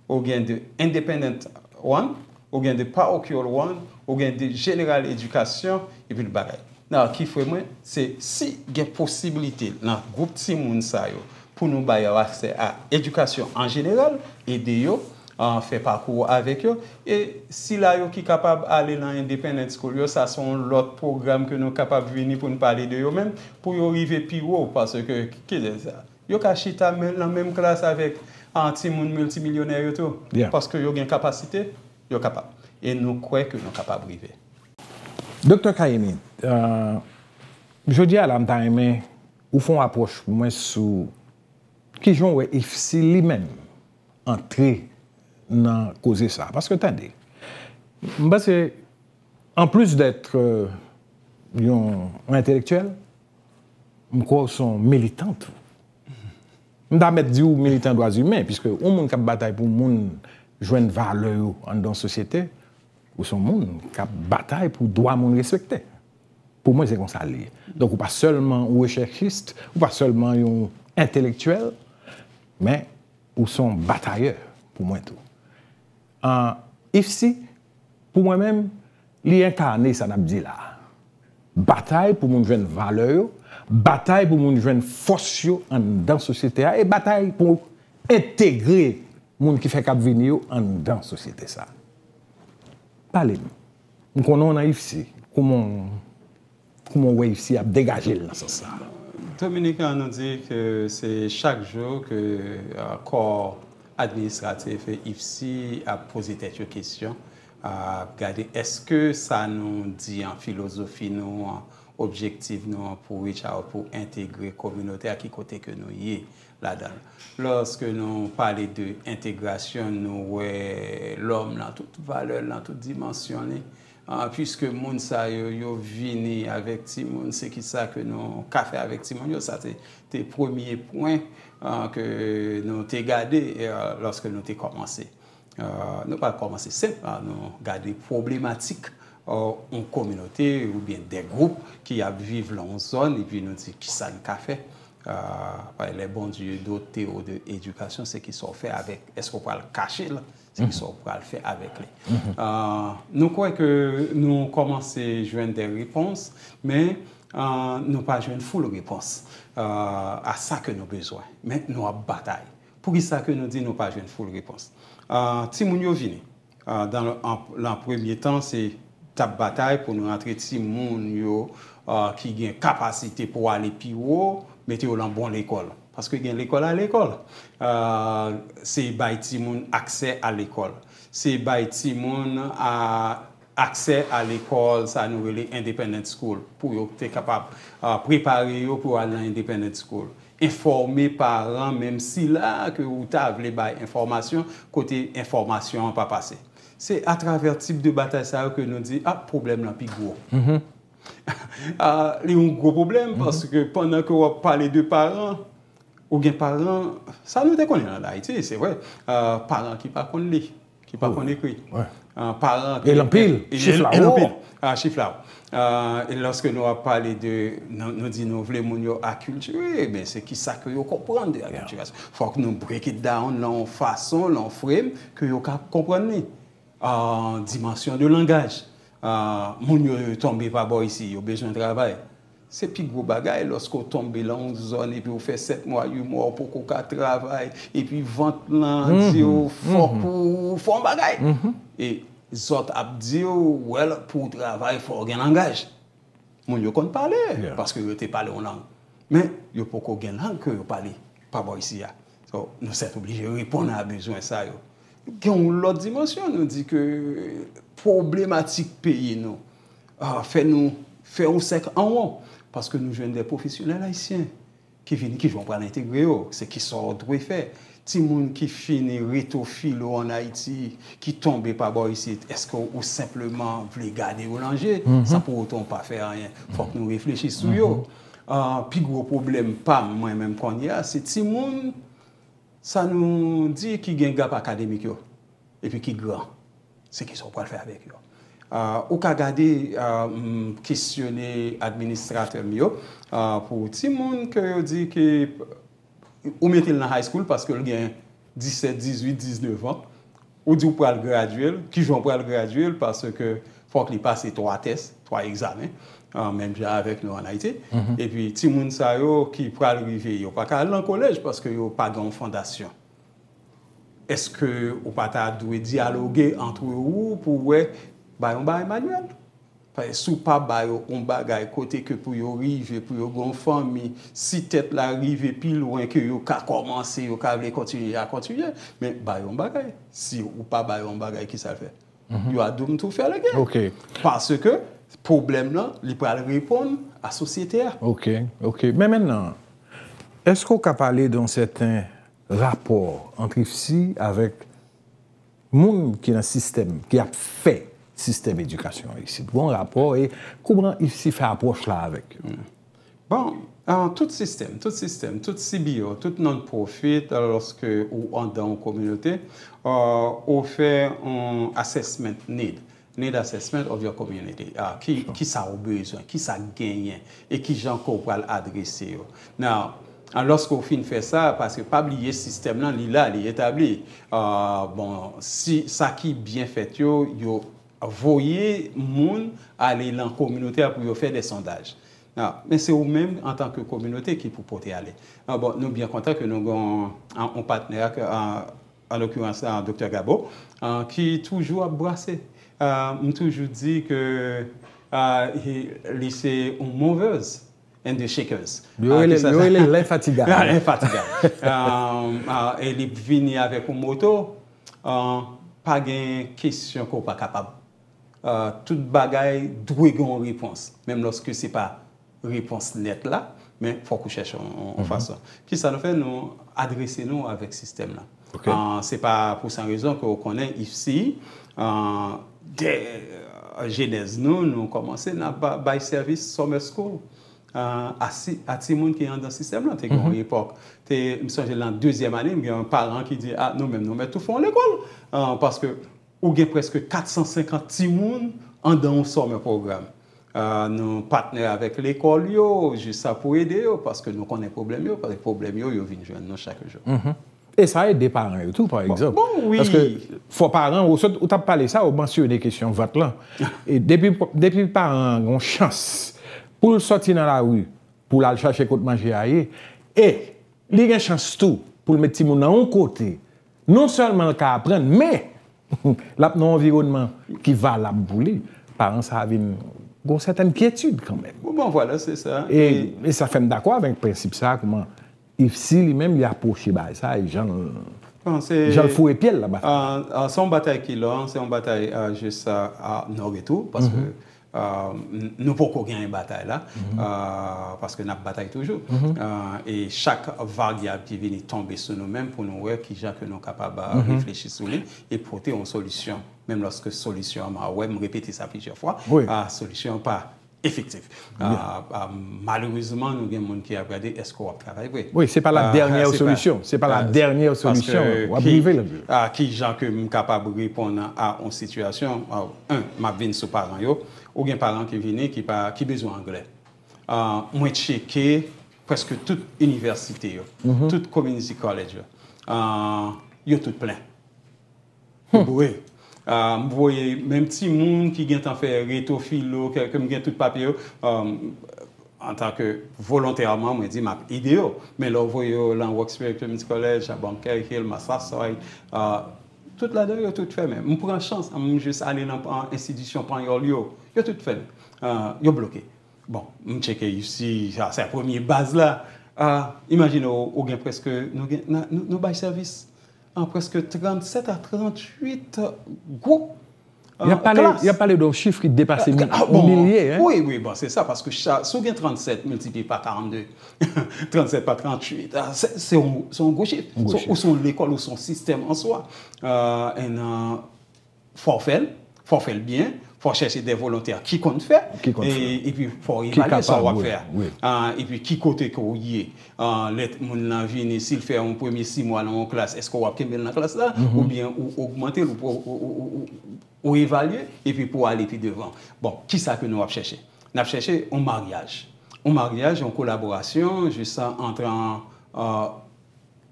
Ou gen de independent one, ou gen de parochial one, ou gen de general education, epi l bagay. Nan ki frame mwen, se si gen posiblite nan gwoup timoun sa yo pou nou ba yo aksè a edikasyon an jeneral, ede yo, an fè pakou avèk yo. E sila yo ki kapab ale nan independent school yo, sa se yon lòt pwogram ke nou kapab vini pou n pale de yo menm, pou yo rive pi wo, paske, ki, ki, yo ka chita men, nan menm klas avèk, ah, timoun miltimilyonè yo tou. Yeah. Paske yo gen kapasite, yo kapab. E nou kwè ke nou kapab rive. Doktè Caïmite, euh, jodi a la, m ta renmen ou fè yon apwòch pou mwen sou kijan w wè IFCI li menm antre nan koze sa. Paske tande, m panse, anplis d'être, euh, yon, yon entelektyèl, m kwè w se yon militan tou. M ta mèt di w militan dwa imen, piske yon moun k ap batay pou moun jwenn valè yo anndan yon sosyete, ou se yon moun k ap batay pou dwa moun respekte. Pou mwen, se konsa l ye. Donk, ou pa sèlman yon rechèchis, ou pa sèlman yon entelektyèl, men Ou se yon batayè pou mwen tou. An, IFSI, pou mwen menm, li enkane sa n ap di la a. Batay pou moun jwenn valè yo, batay pou moun jwenn fòs yo anndan sosyete a, e batay pou entegre moun ki fèk ap vini yo anndan sosyete sa a. Pale m. M konnen w nan IFSI. Kòman w, kòman w wè IFSI ap degaje l nan sans sa a? Dominique, nou di ke se chak jou ke kò administratif IFSI ap poze tèt yo kesyon, ap gade èske sa nou di an, filozofi nou an, objektif nou an pou reach out, pou entegre kominote a, ki kote ke nou ye ladan l. Lòske nou pale de entegrasyon, nou wè lòm nan tout valè l, nan tout dimansyon li. Ah, puiske moun sa yo, yo vini avèk timoun, se ki sa ke nou ka fè avèk timoun yo? Sa te, te premye pwen, ah, ke nou te gade, eh, lòske nou te kòmanse. Ah, nou pa kòmanse senp, ah, nou gade pwoblematik, ah, yon kominote oubyen de gwoup ki ap viv lan yon zòn, epi nou di kisa n ka fè. Ah, les bons dieux dotés de éducation, se ki sa w fè avèk, èske w pral kache l? Se ki sa w pral fè avèk li. Ah, nou kwè ke nou kòmanse jwenn de repons, men, ah, nou pa jwenn full repons, ah, a sa ke nou bezwen. Men nou ap batay. Poukisa ke nou di nou pa jwenn full repons? Ah, timoun yo vini. Ah, dan, an, lan premye tan, se t ap batay pou nou rantre timoun yo, ah, ki gen kapasite pou ale pi wo, mete yo lan bon lekòl. Paske gen lekòl a lekòl. Ah, se bay timoun aksè a lekòl. Se bay timoun a aksè a lekòl, sa nou rele independent school, pou yo te kapab, ah, prepare yo pou al nan independent school. Enfòme paran, menm sila ke ou ta vle bay enfòmasyon, kote enfòmasyon an pa pase. Se atravè tip de batay sa yo ke nou di, ah, pwoblèm lan pi gwo. Ah, li yon gwo pwoblèm, paske pandan ke w ap pale de paran, ou gen paran, sa nou te konnen an Ayiti, se vre, ah, paran ki pa konn li, ki pa konn ekri. Ah, paran ki... E l anpil, e chif la wo. Ah, chif la wo. Ah, e lòske nou ap pale de, nou, nou di nou vle moun yo akiltire, ben, se ki sa ke yo konprann de akiltirasyon. Fòk nou break it down lan yon fason, lan yon frame ke yo ka konprann li. Ah, dimansyon de langaj. Ah, moun yo tonbe pa bò isi, yo bezwen travay. Se pi gwo bagay lòske w tonbe lan yon zòn epi w fè sèt mwa, uit mwa, w poko ka travay, epi vant lan di w fòk ou fè yon bagay. E zòt ap di w, well, pou w travay, fò w gen langaj. Moun yo konn pale, paske yo te pale yon lang. Men, yo poko gen lang ke yo pale pa bò isi a. So, nou sètoblije reponn a bezwen sa yo. Gen yon lòt dimansyon, nou di ke pwoblematik peyi nou, ah, fè nou fè yon sèk an won, paske nou jwenn de pwofesyonèl ayisyen ki vini, ki jan w pral entegre yo, se ki sa w dwe fè. Timoun ki fini reto filo an Ayiti, ki tonbe pa bò isit, èske ou senpleman vle gade yo lan je, san pou otan w pa fè anyen? Fòk nou reflechi sou yo. Ah, pi gwo pwoblèm pa m, mwen menm kounye a, se timoun, sa nou di ki gen gap akademik yo, epi ki gran. Se kisa w pral fè avèk yo? Ah, ou ka gade, ah, m kesyone administratè m yo, ah, pou timoun ke yo di ke ou mete l nan high school paske l gen disèt, dizuit, diznèf an. Ou di w pral gradye l, kijan w pral gradye l, paske fòk li pase twa tès, twa egzamen, ah, menm jan avèk nou an Ayiti. Epi timoun sa yo ki pral rive, yo pa ka al nan kolèj paske yo pa gen yon fondasyon. Èske ou pa ta dwe dyaloge antre ou pou wè, bay yon bagay manyèl? Paske si w pa ba yo yon bagay kote ke pou yo rive, pou yo gen yon fanmi, si tèt la rive pi lwen ke yo ka kòmanse, yo ka vle kontinye, y a kontinye, men ba yo yon bagay. Si ou pa ba yo yon bagay, kisa l fè? You are doomed to fail again. Paske pwoblèm nan, li pral reponn a sosyete a. Ok, ok. Men mentnan, èske w ka pale de yon sèten rapò ant IFSI avèk moun ki nan sistèm, ki ap fè sistèm edikasyon an isit? Gon rapò, e kòman IFSI fè apwòch la avèk yo? Bon, ah, tout sistèm, tout sistèm, tout C B O, tout non-profit, lòske ou anndan yon kominote, ah, ou fè yon assessment need. Need assessment of your community. Ah, ki, kisa ou bezwen, kisa k genyen, e kijan ke w pral adrese yo. Now, Lòske w fin fè sa, paske pa bliye sistèm lan, li la, li etabli. Bon, si sa ki byen fèt yo, yo voye moun ale nan kominote a pou yo fè de sondaj. Men se ou menm, antanke kominote, ki pou pote ale. Bon, nou byen kontan ke nou gen yon patnè, an lokirans, Doktè Gabo, ki toujou ap brase. M toujou di ke li se yon movers and the shakers. Yo rele l lenfatigab. Lenfatigab. E li vini avèk yon moto, pa gen kesyon ke w pa kapab. Tout bagay dwe gen yon repons, menm lòske se pa repons nèt la, men fòk ou chèche yon fason. Kisa nou fè? Nou adrese nou avèk sistèm lan. Se pa pou san rezon ke w konnen ifsi, de jenèz nou, nou kòmanse n ap bay sèvis summer school a timoun ki anndan sistèm lan. Te gen yon epòk, te, m sonje nan dezyèm ane, m gen yon paran ki di, a, nou menm, nou mèt tou fè yon lekòl. Paske ou gen prèske kat san senkant timoun anndan yon summer program. Nou patnè avèk lekòl yo, jis sa pou ede yo, paske nou konnen pwoblèm yo, paske pwoblèm yo, yo vin jwenn nou chak jou. E sa ede paran yo tou, pa egzanp. Bon, wi. Paske fò paran, ou sot, ou t ap pale sa, ou mansyone kesyon vant lan. E depi, depi paran an gen yon chans pou l sòti nan lari, pou l al chache kot manje a ye, e li gen chans tou pou l met timoun nan yon kote, non sèlman l ka aprann, men l ap nan yon anviwònman ki valab pou li, paran sa a vin gen yon sètèn kyetid kanmenm. Bon, vwala, se sa. E sa fè m dakò avèk prensip sa a, kòman ifsi li menm li apwoche bagay sa a, e jan l foure pye l nan batay. Se yon batay ki long, se yon batay jis nò retou, paske nou poko genyen batay la, paske n ap batay toujou. E chak varyab ki vini tonbe sou nou menm pou nou wè kijan ke nou kapab reflechi sou li e pote yon solisyon. Menm lòske solisyon an, m a wè, m repete sa plizyè fwa, solisyon an pa efektif. Malerezman, nou gen moun ki ap gade, èske w ap travay vre? Wi, se pa la dènyè solisyon. Se pa la dènyè solisyon. W ap rive la. Kijan ke m kapab reponn a yon sitiyasyon? En, m ap vin sou paran yo. Ou gen paran ki vini, ki pa, ki bezwen anglè. Mwen tcheke prèske tout inivèsite yo, tout community college yo. Yo tout plen. Yo boure. M voye menm timoun ki gentan fè reto filo, ke m gen tout papye yo, antanke volontèman, mwen di m ap ede yo. Men lè w voye yo lan Roxbury Community College, a Bunker Hill, Massasoit, tout ladan yo tout fèmen. M pran chans, m jis ale lan enstitisyon panyòl yo, yo tout fèmen. Yo bloke. Bon, m tcheke isi, sa se premye baz la. Imajine w, ou gen prèske, nou gen, nou bay sèvis an prèske trannsèt a trannuit gwoup. Y ap pale, y ap pale de yon chif ki depase yon milye, hein? Wi, wi, bon, se sa, paske si w gen trannsèt miltipliye pa karannde, trannsèt pa trannuit, se yon gwo chif. Ou se yon lekòl, ou se yon sistèm an swa. Fò w fè l, fò w fè l byen, fò w chèche de volontè ki konn fè, epi fò w evalye sa w ap fè a. Epi ki kote ke w ye. Lè moun nan vini, si l fè yon premye sis mwa nan yon klas, èske w ap kenbe l nan klas la, oubyen ou ogmante l, ou evalye, epi pou w ale pi devan. Bon, kisa ke nou ap chèche? N ap chèche yon maryaj. Yon maryaj, yon kolaborasyon, jis ant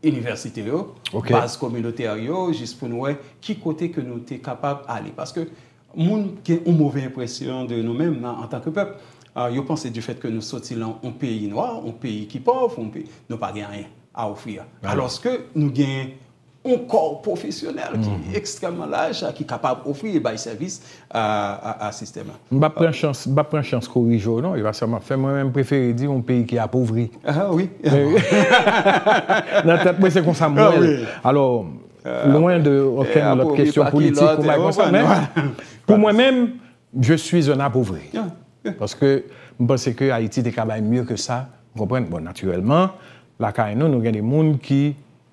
inivèsite yo, baz kominotè yo, jis pou nou wè ki kote ke nou te kapab ale. Paske moun gen yon move enpresyon de nou menm antanke pèp. Yo panse difèt ke nou soti lan yon peyi nwa, yon peyi ki pòv, nou pa gen anyen a ofri. Alòske nou gen yon kò pwofesyonèl ki ekstrèmman laj, ki kapab ofri e bay sèvis a sistèm lan. M p ap pran chans, m p ap pran chans korije w non, e pa sa m ap fè. Mwen menm, m prefere di yon peyi ki apovri. Ah wi. Nan tèt mwen, se konsa m wè l. Alò, lwen de okenn lòt kesyon politik ou bagay konsa, men pou mwen menm, je suis un appauvri. Paske m panse ke Ayiti te ka bay mye ke sa, ou konprann? Bon, natirèlman, lakay nou, nou gen de moun ki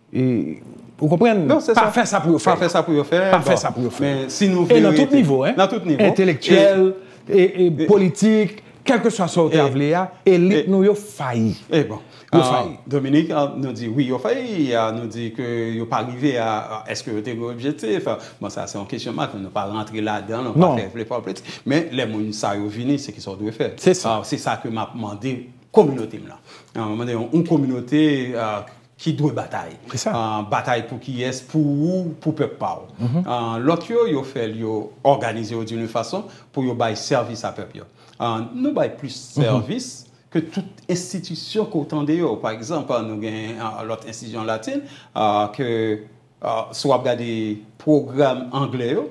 E, ou konprann? Pa fè sa pou yo fè. Pa fè sa pou yo fè. Pa fè sa pou yo fè. E nan tout nivo, hein? Entelektyèl, e politik, kèlkeswa sa w ta vle a, elit nou yo fayi. Yo fayi. Dominique, nou di wi, yo fayi, nou di ke yo pa rive a, èske yo te gen objektif? Bon, sa se yon kesyon mat, nou pa rantre ladan, nou pa fè vle fè politik. Men lè moun sa yo vini, se kisa w dwe fè? Se sa. Se sa ke m ap mande kominote m lan. An, mwen mande yon, yon kominote, ah, ki dwe batay. Se sa. Ah, batay pou kiyès? Pou ou, pou pèp pa w. Ah, lòt yo, yo fè l, yo òganize yo d'une façon pou yo bay sèvis a pèp yo. Ah, nou bay plis sèvis ke tout enstitisyon ke w tande yo. Pa egzanp, ah, nou gen, ah, lòt enstitisyon latin, ah, ke, ah, si w ap gade pwogram anglè yo,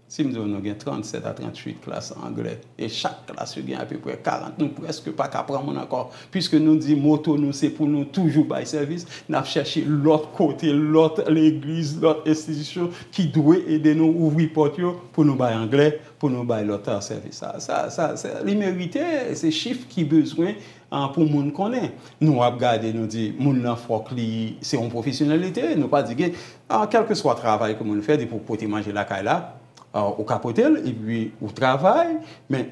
si m di w nou gen trannsèt a trannuit klas anglè, e chak klas yo gen apeprè karant, nou prèske pa ka pran moun ankò, piske nou di moto nou se pou nou toujou bay sèvis, n ap chèche lòt kote, lòt legliz, lòt enstitisyon ki dwe ede nou ouvri pòt yo pou nou bay anglè, pou nou bay lòt, ah, sèvis. Sa, sa, sa, sa, li merite, se chif ki bezwen, ah, pou moun konnen. Nou ap gade, nou di, moun nan fòk li, se yon pwofesyonèl li te ye. Nou pa di ke, ah, kèlkeswa travay ke moun fè, depi w pote manje lakay la, ah, ou ka pote l, epi ou travay, men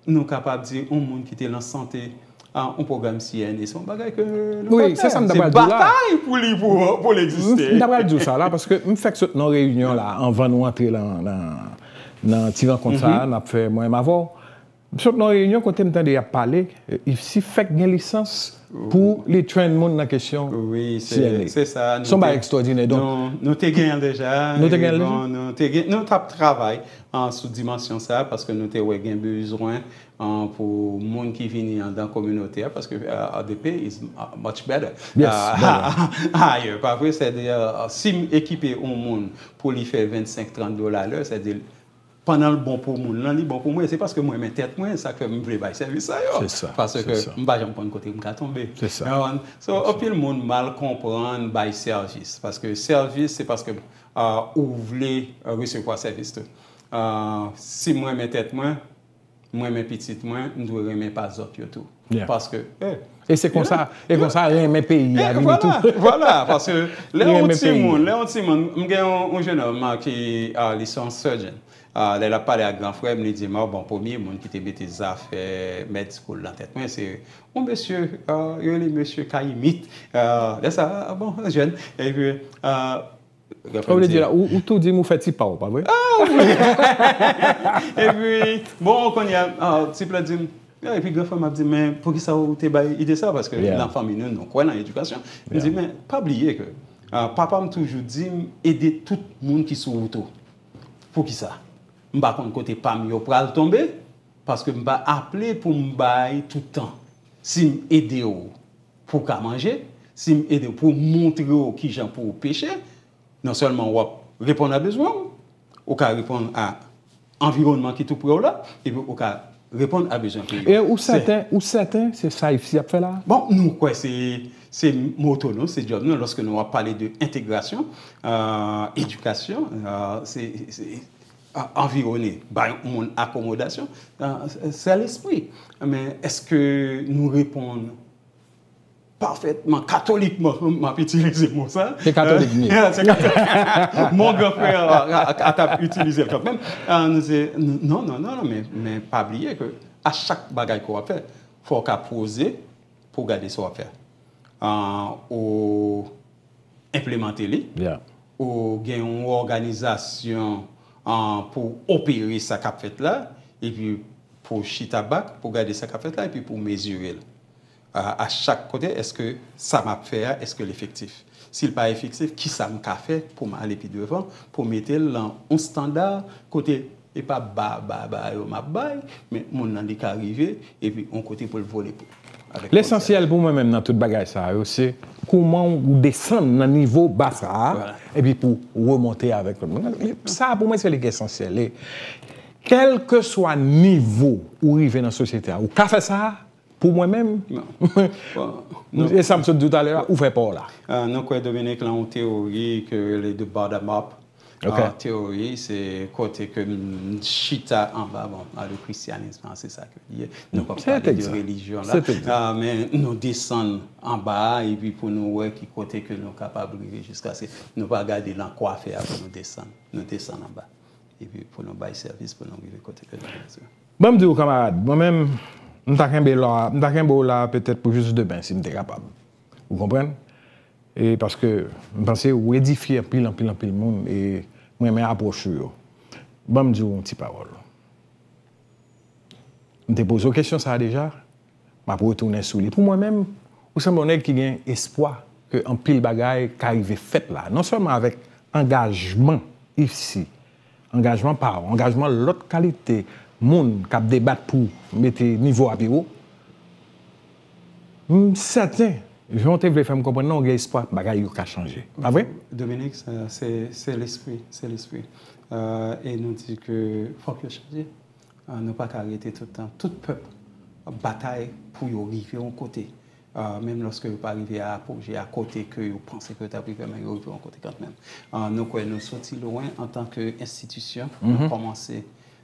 nou kapab di, yon moun ki te lan sante, ah, yon pwogram C N A, se yon bagay ke nou Wi, pa se fè. sa m ta Se pral di w la. batay pou li, pou, pou l egziste. M ta pral di w sa la, paske m fèk sot nan reyinyon la, anvan nou antre lan, lan, nan ti rankont sa a, n ap fè mwen menm avè w. M sot nan reyinyon kote m tande y ap pale, e, isi fèk gen lisans pou li train moun nan kesyon Wi, se, C N A. se sa. Se yon bagay ekstwòdinè. Donk, nou, nou te genyen l deja. Nou te genyen l deja? Bon, nou te gen, nou t ap travay, ah, sou dimansyon sa a, paske nou te wè gen bezwen, ah, pou moun ki vini anndan kominote a, paske, ah, the pay is, ah, much better. Yes, Ah, better. ayè, pa vre? Sètadi, ah, si m ekipe yon moun pou li fè vennsenk, trant dola lè, sètadi, pandan l bon pou moun lan, li bon pou mwen. Se paske mwen renmen tèt mwen, sa k fè m vle bay sèvis sa yo. Se sa, Paske se sa. m pa janm konn kote m ka tonbe. Se sa. Ou konprann? So, Se sa. anpil moun mal konprann bay sèvis. Paske sèvis, se paske, ah, ou vle, ah, resevwa sèvis tou. Ah, si mwen renmen tèt mwen, mwen renmen pitit mwen, m dwe renmen pa zòt yo tou. Yeah. Paske, eh, E se konsa, e konsa renmen peyi a Eh, vini vwala, tou. vwala, paske lè yon Renmen peyi. timoun, lè yon timoun, m gen yon, yon jenòm, ah, ki, ah, li se yon surgeon. Ah, lè l ap pale ak gran frè m, li di m, "Ah, bon, premye moun ki te mete zafè med school nan tèt mwen, se yon mesye, ah, yo rele mesye Kayimit." Ah, lè sa, ah, bon, jèn. Epi, ah, Ou vle di la, ou, ou tou di m ou fè ti pa w, pa vre? Ah, wi. Epi, bon, kounye a, ah, ti plan di m, ah, epi gran frè m ap di m, "Men, poukisa ou te bay ide sa?" Paske Yeah. nan fanmi nou, nou kwè nan edikasyon. M Yeah. di, "Men, pa bliye ke, ah, papa m toujou di m, ede tout moun ki sou wout ou." Poukisa? M pa konn kote pa m yo pral tonbe, paske m pa aple pou m bay tout tan. Si m ede w pou w ka manje, si m ede w pou m montre w kijan pou w peche, non sèlman w ap reponn a bezwen w, ou ka reponn a anviwònman ki tou pre w la, epi ou ka reponn a bezwen peyi E w. ou Se sèten, ou sèten se sa isi ap fè la? Bon, nou kwè se, se moto nou, se djòb nou, lòske nou ap pale de entegrasyon, euh, edikasyon, euh, se, se, a-, anviwone, bay moun akomodasyon, euh, se lespri. Men èske nou reponn pafètman, katolikman, m ap itilize mo sa. Se katolik m ye. Se katolik. Mon gran frè a, a, a t ap itilize l kanmenm. Ah, nou se, non, non, non, non, men, men pa bliye ke a chak bagay ke w ap fè, fò w ka poze pou w gade sa w ap fè. Ah, ou enplimante li, Yeah. ou gen yon òganizasyon, ah, pou opere sa k ap fèt la, epi pou chita bak, pou gade sa k ap fèt la, epi pou mezire l. A, a chak kote, èske sa m ap fè a, èske l efektif? Si l pa efektif, kisa m ka fè pou m ale pi devan, pou mete l nan yon estanda kote e pa ba, ba, ba yo m ap bay, men moun nan li ka rive, epi yon kote pou l vole pou. Lesansyèl pou mwen menm nan tout bagay sa yo, se kouman ou desann nan nivo ba sa a, Voilà. epi pou remonte avèk lòt moun. Sa pou mwen se li ki esansyèl. E kèlkeswa nivo ou rive nan sosyete a, ou ka fè sa, pou mwen menm, Non. Bon, nou e sa m sot di w talè a, ou fè pa w la. Ah, nou kwè Dominik lan yon teyori ke rele the bottom up. Ok. Ah, teyori, se kote ke m chita anba, bon, ah, le christianisme, ah, se sa ke li ye. Nou pa Se pale de egzak. relijyon la. Se egzak. Ah, men nou desann anba a, epi pou nou wè ki kote ke nou kapab rive jiskaske nou pa gade lan kwafè a pou nou desann. Nou desann anba. Epi pou nou bay sèvis, pou nou rive kote ke nou bezwen. Ban m di w, kanmarad, mwen menm, m ta kenbe la, m ta kenbe w la petèt pou jis demen, si m te kapab. Ou konprann? E paske m panse ou edifye anpil, anpil, anpil moun, e mwen renmen apwòch ou yo. Ban m di w yon ti pawòl. M te poze w kesyon sa a deja, M ap retounen sou li. Pou mwen menm, ou sanble yon nèg ki gen espwa ke anpil bagay ka rive fèt la. Non sèlman avèk angajman isi, angajman pa w, angajman lòt kalite moun k ap debat pou mete nivo a pi wo, m sèten, jan w te vle fè m konprann nan, w gen espwa bagay yo ka chanje. Pa vre? Dominique, se, se, se lespri, se lespri. Euh, e nou di ke fòk yo chanje. Euh, nou pa ka rete tout tan. Tout pèp ap batay pou yo rive yon kote. Euh, menm lòske yo pa rive a apoje, a kote ke yo panse ke yo t ap rive, men yo rive yon kote kanmenm. Euh, nou kwè nou soti lwen antanke enstitisyon, nou kòmanse,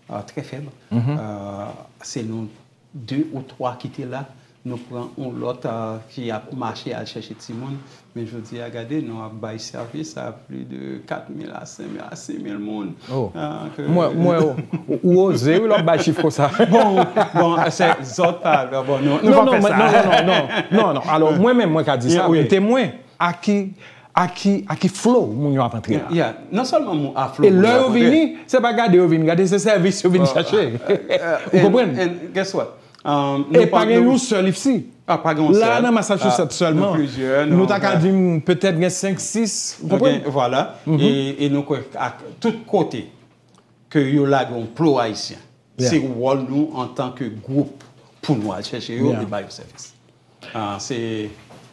euh, trè fèb. Euh, se nou de ou twa ki te la, nou pran yon lòt, euh, ki ap mache al chèche timoun. Men jodi a, gade, nou ap bay sèvis a plis de kat mil a senk mil a sis mil moun. Oh. Ah, ke... Mwen, mwen, ou, ou oze, wi, lè w ap bay chif konsa. Bon, bon, se zòt pa, bon, nou, nou non, pa non, fè sa. Non, non, non, non, non, non. Alò, mwen menm, mwen ka di sa, wi. Men temwen, a ki, a ki, a ki flo moun yo ap antre la. Yeah. Non sèlman moun a flo moun yo ap antre. E lè yo vini, se pa gade yo vin gade, se sèvis yo vin chache. Ou konprann? And guess what? Um, e pa gen yon sèl isi. Ah, pa gen yon sèl. La, nan Massachusetts sèlman, nou ta ka di m petèt gen senk, sis, ou konprann? Vwala. E, e nou kwè ak tout kote ke yo lage yon plo ayisyen, se wòl nou antanke gwoup pou nou al chèche yo e ba yo sèvis. Ah, se,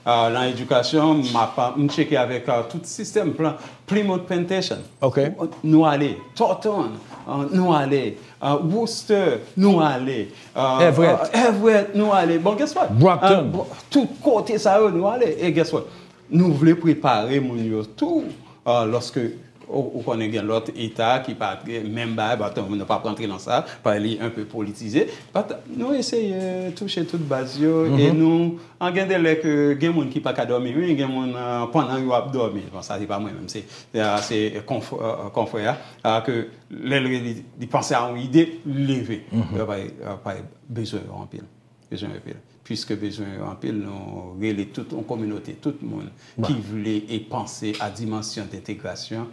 ah, nan edikasyon, m ap, m tcheke avèk, ah, tout sistèm plan Plymouth Plantation. Ok. Nou ale Taunton, ah, nou ale, ah, Worcester, nou ale, ah, Everett. Ah, Everett, nou ale. Bon, guess what? Brockton. Ah, bon, tout kote sa yo, nou ale. E guess what? Nou vle prepare moun yo tou, ah, lòske ou, ou konnen gen lòt eta ki pa gen menm bagay, but, nou p ap rantre nan sa, pa li enpe politize. But, nou eseye touche tout baz yo, e nou, an gen de lè ke gen moun ki pa ka dòmi, wi, gen moun, ah, pandan yo ap dòmi. Bon, sa se pa mwen menm, se, ah, se konf-, ah, konfrè a, ah, ke lè l li, li panse a yon ide, li leve. Ah, pa, ah, pa bezwen yo anpil. Bezwen yo anpil. Piske bezwen yo anpil, nou rele tout yon kominote, tout moun ki vle e panse a dimansyon dentegrasyon,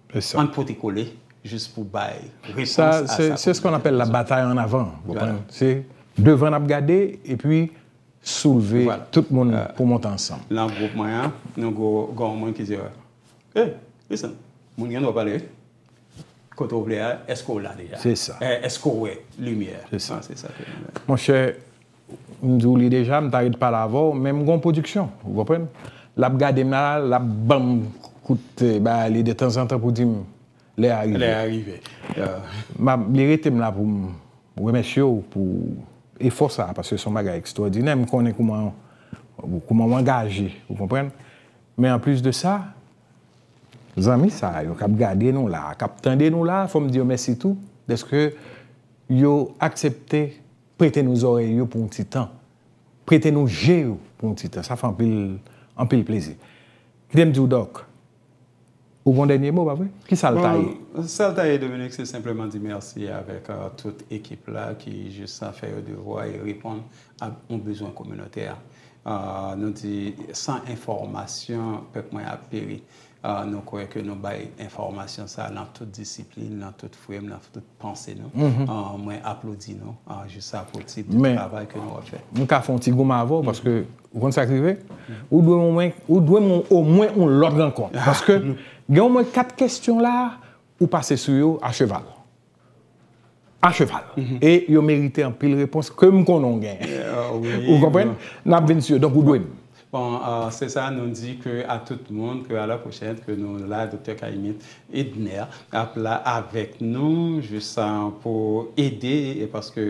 ann pote kole, jis pou bay repons a sa kominote a bezwen. C'est ce qu'on appelle la bataille en avant, ou konprann? Se devan n ap gade, epi soulve tout moun pou monte ansanm. Nan gwoup mwen an, nou gwo, gwo moun ki di, "Hey, listen, moun gen dwa pale, wi." Kote w vle a, èske w la deja? Se sa. È, èske w wè limyè? Se sa. Ah, se sa ke nou wè. Monchè, m di w li deja, m ta ret pale avè w, men m gon pwodiksyon, ou konprann? L ap gade m la, l ap ban m kout, eh, ba li de tanzantan pou di m lè a rive. Lè a rive. M ap, li rete m la pou m remèsye w pou efò sa a, paske se yon bagay ekstwòdinè. M konnen kouman, kouman w angaje, ou konprann? Men anplis de sa, zanmi sa yo k ap gade nou la, k ap tande nou la, fò m di yo mèsi tou, dèske yo aksepte prete nou zòrèy yo pou yon ti tan, prete nou je yo pou yon ti tan. Sa fè anpil, anpil plezi. Kite m di w, Dòk, ou gon dènye mo, pa vre? Kisa l ta ye? Bon, sa l ta ye, Dominique, se senpleman di mèsi avèk, euh, tout ekip la ki jis, euh, fè yo devwa e reponn a yon bezwen kominotè a. Euh, nou di, san enfòmasyon, pèp mwen ap peri. Euh, nou kwè ke nou bay enfòmasyon sa nan tout disiplin, nan tout frem, nan tout panse nou. Euh, mwen aplodi nou, euh, jis sa pou tip de travay ke nou ap fè. Men, m ka fè yon ti goumen avè w, paske ou konn sa k rive? Ou dwe omwen, ou dwe m omwen yon lòt rankont. Paske gen omwen kat kesyon la, ou pase sou yo a cheval. A cheval. E yo merite anpil repons ke m konnen w genyen. Ou konprann? N ap vin sou yo. Donk, ou dwe m. Bon, euh, se sa, nou di ke a tout moun, ke a la pwochèn, ke nou la, Doktè Caïmite Edner ap la avèk nou, jis, euh, pou ede, e paske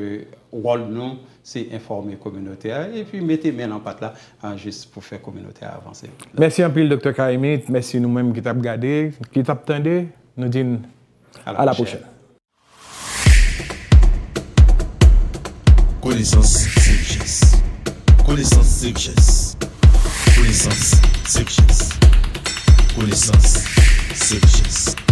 wòl nou, se enfòme kominote a, epi mete men nan pat la, euh, jis pou fè kominote a avanse. Mèsi anpil, Doktè Caïmite, mèsi nou menm ki t ap gade, ki t ap tande, nou di n a la pwochèn. Konesans se richès. Konesans se richès. Konesans se richès. Konesans se richès.